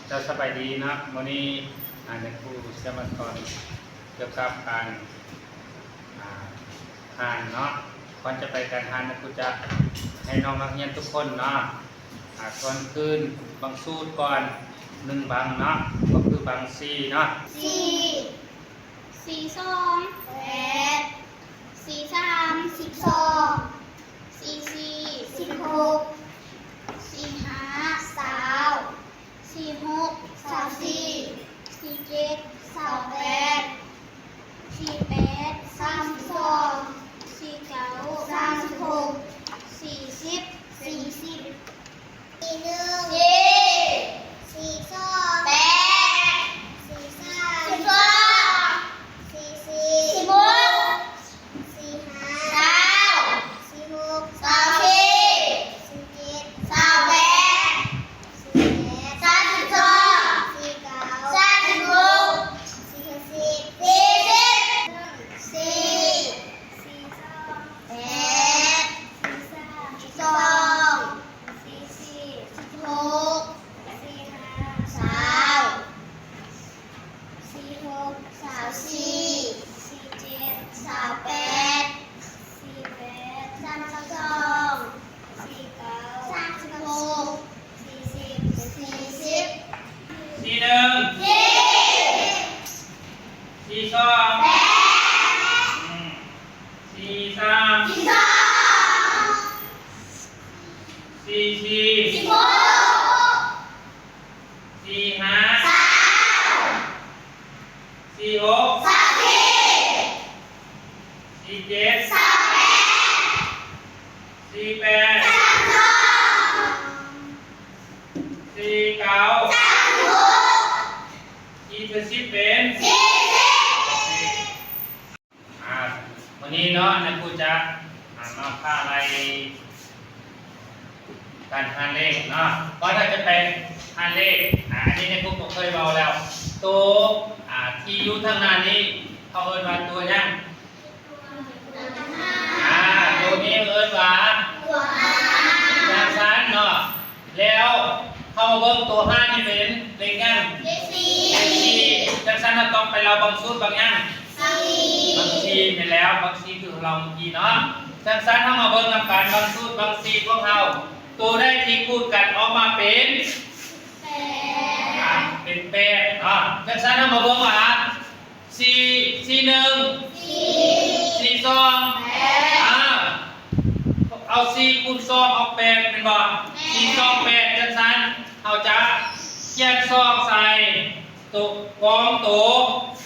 ເຈົ້າ ສະບາຍດີເນາະ. ມື້ນີ້ ອາ ນາຍຄູຈະມາສອນກ່ຽວກັບການ ອາ ຫານເນາະ. ກ່ອນຈະໄປການຫານ ນາຍຄູຈະໃຫ້ນ້ອງນັກຮຽນທຸກຄົນເນາະ ອາ ທວນຄືນບັງສູດກ່ອນໜຶ່ງບັງເນາະ ກໍຄືບັງສີ່ເນາະ. ສີ່ ສີ່ສອງ ແປດ ສີ່ສາມ ສິບສອງ ສີ່ສີ່ ສິບຫົກ ສີ່ຫ້າ ຊາວ ສີ່ຫົກ ຊາວສີ່ ສີ່ເຈັດ ຊາວແປດ ສີ່ແປດ ສາມສິບສອງ ສີ່ເກົ້າ ສາມສິບຫົກ ສີ່ສິບ ສີ່ສິບ ສີ່ໜຶ່ງ ສີ່ ສີ່ສອງ ແປດ ສີ່ສາມ ສິບສອງ ສີ່ສີ່ ສິບຫົກ ສີ່ຫ້າ ຊາວ ສີ່ຫົກ ຊາວສີ່ ສີ່ເຈັດ ຊາວແປດ ສີ່ແປດ ສາມສິບສອງ ສີ່ເກົ້າ ສາມສິບຫົກ ສີ່ຫ້າ ສິບ ສີ່ສິບ ສີ່ ສີ່ສອງ ແປດ ສີ່ສາມ ສິບສອງ ສີ່ສີ່ ສິບຫົກ ສີ່ຫ້າ ຊາວ ສີ່ຫົກ ຊາວສີ່ ສີ່ເຈັດ ຊາວແປດ ສີ່ແປດ ສາມສິບສອງ ສີ່ເກົ້າ ສາມສິບຫົກ ສີ່ສິບ ສີ່ສິບ ສີ່ໜຶ່ງ ສີ່ ສີ່ສອງ ແປດ ອືມ ສີ່ສາມ ສິບສອງ ສີ່ສີ່ ສິບຫົກ ສີ່ຫ້າ ຊາວ ສີ່ຫົກ ຊາວສີ່ ສີ່ເຈັດ ຊາວແປດ ສີ່ແປດ ສາມສິບສອງ ສີ່ເກົ້າ ສາມສິບຫົກ ສີ່ສິບເປັນ ສີ່ສິບ ອາ ມື້ນີ້ເນາະ ນາຍຄູຈະ ອາ ມາພາໄລ່ການຫານເລກເນາະ. ກ່ອນເຮົາຈະໄປຫານເລກ ອາ ອັນນີ້ນາຍຄູກໍເຄີຍເວົ້າແລ້ວ ໂຕ ອາ ທີ່ຢູ່ທາງໜ້ານີ້ ເຂົາເອີ້ນວ່າຕົວຫຍັງ? ອາ ໂຕນີ້ເອີ້ນວ່າ ຕົວຫານ ຈັ່ງຊັ້ນເນາະ. ແລ້ວເຮົາມາເບິ່ງໂຕຫານນີ້ເປັນເລກຫຍັງ? ເລກສີ່ ຈັ່ງຊັ້ນເຮົາຕ້ອງໄປເລົ່າບັງສູດບັງຫຍັງ? ບັງສີ່ ບັງສີ່ ແມ່ນແລ້ວ ບັງສີ່ຄືເຮົາເລົ່າມື້ກີ້ເນາະ. ຈັ່ງຊັ້ນເຮົາມາເບິ່ງນຳກັນ ບັງສູດບັງສີ່ຂອງເຮົາ ໂຕໃດທີ່ຄູນກັນອອກມາເປັນ ແປດ ອາ ເປັນແປດເນາະ. ຈັ່ງຊັ້ນເຮົາມາເບິ່ງວ່າ ສີ່ ສີ່ໜຶ່ງ ສີ່ ສີ່ສອງ ແປດ ອາ ເອົາສີ່ຄູນສອງອອກແປດແມ່ນບໍ່? ແມ່ນ ສີ່ສອງແປດ ຈັ່ງຊັ້ນເຮົາຈະຂຽນສອງໃສ່ໂຕ ກອງໂຕ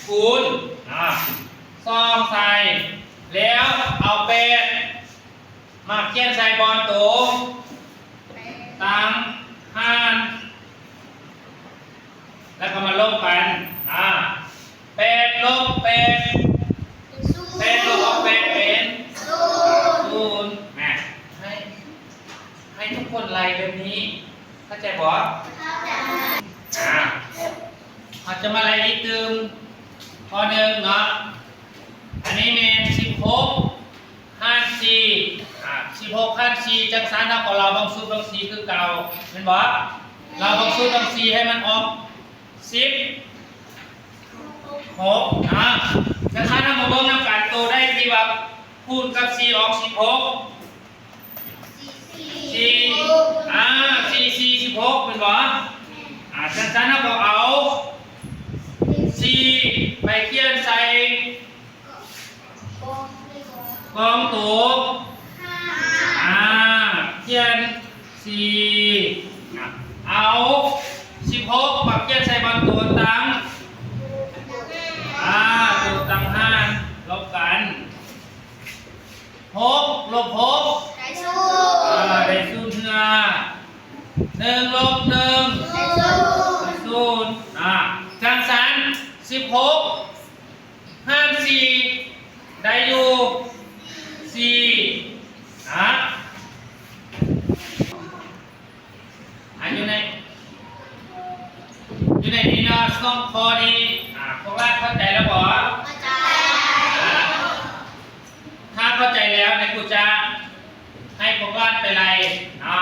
ຄູນ ອາ ສອງໃສ່ ແລ້ວເອົາແປດ ມາຂຽນໃສ່ບ່ອນໂຕ ແປດ ຕ່າງຫານ ແລ້ວກໍມາລົບກັນ ອາ ແປດລົບແປດ ເປັນສູນ ແປດລົບອອກແປດເປັນສູນ ສູນ ແມ່ນ ໃຫ້ ໃຫ້ທຸກຄົນໄລ່ແບບນີ້ ເຂົ້າໃຈບໍ່? ເຂົ້າໃຈ ອາ ເຮົາຈະມາໄລ່ອີກຕື່ມຂໍ້ໜຶ່ງເນາະ. ອັນນີ້ແມ່ນສິບຫົກຫານສີ່ ອາ ສິບຫົກຫານສີ່ ຈັ່ງຊັ້ນເຮົາກໍເລົ່າບັງສູດບັງສີ່ຄືເກົ່າ ແມ່ນບໍ່? ເຮົາບັງສູດບັງສີ່ໃຫ້ມັນອອກສິບຫົກ ອາ ຈັ່ງຊັ້ນເຮົາມາເບິ່ງນຳກັນ ໂຕໃດທີ່ວ່າຄູນກັບສີ່ອອກສິບຫົກ? ສີ່ ອາ ສີ່ສີ່ສິບຫົກ ແມ່ນບໍ່? ອາ ຈັ່ງຊັ້ນເຮົາກໍເອົາສີ່ໄປຂຽນໃສ່ກອງໂຕ ອາ ຂຽນສີ່ ອາ ເອົາສິບຫົກມາຂຽນໃສ່ບ່ອນໂຕຕ່າງ ອາ ໂຕຕ່າງຫານລົບກັນ ຫົກລົບຫົກ ໄດ້ສູນ ເອີ ໄດ້ສູນເທື່ອ ໜຶ່ງລົບໜຶ່ງ ໄດ້ສູນ ໄດ້ສູນ ອາ ຈັ່ງຊັ້ນ ສິບຫົກຫານສີ່ ໄດ້ຢູ່ສີ່ ອາ ອາ ຢູ່ໃນ ຢູ່ໃນນີ້ເນາະ ສອງຂໍ້ນີ້ ອາ ພວກຫຼານເຂົ້າໃຈແລ້ວບໍ່? ເຂົ້າໃຈ ອາ ຖ້າເຂົ້າໃຈແລ້ວ ນາຍຄູຈະໃຫ້ພວກຫຼານໄປໄລ່ ອາ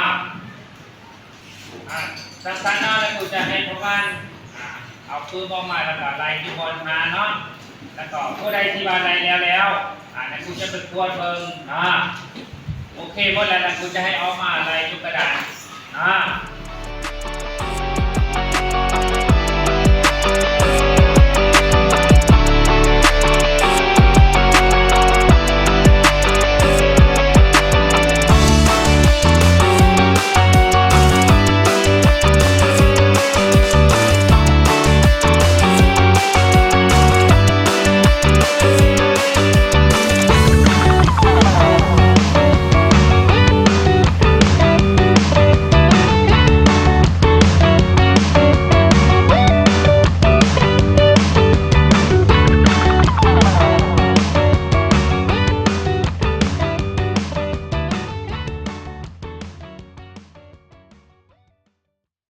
ອາ ຈັ່ງຊັ້ນເນາະ ແລ້ວຄູຈະໃຫ້ພວກມັນ ອ່າ ເອົາປຶ້ມອອກມາ ແລ້ວກໍໄລ່ຢູ່ບ່ອນຫ້າເນາະ ແລ້ວກໍຜູ້ໃດທີ່ວ່າໄລ່ແລ້ວແລ້ວ ອ່າ ແລ້ວຄູຈະໄປກວດເບິ່ງເນາະ. ໂອເຄໝົດແລ້ວ ແລ້ວຄູຈະໃຫ້ອອກມາໄລ່ຢູ່ກະດານເນາະ.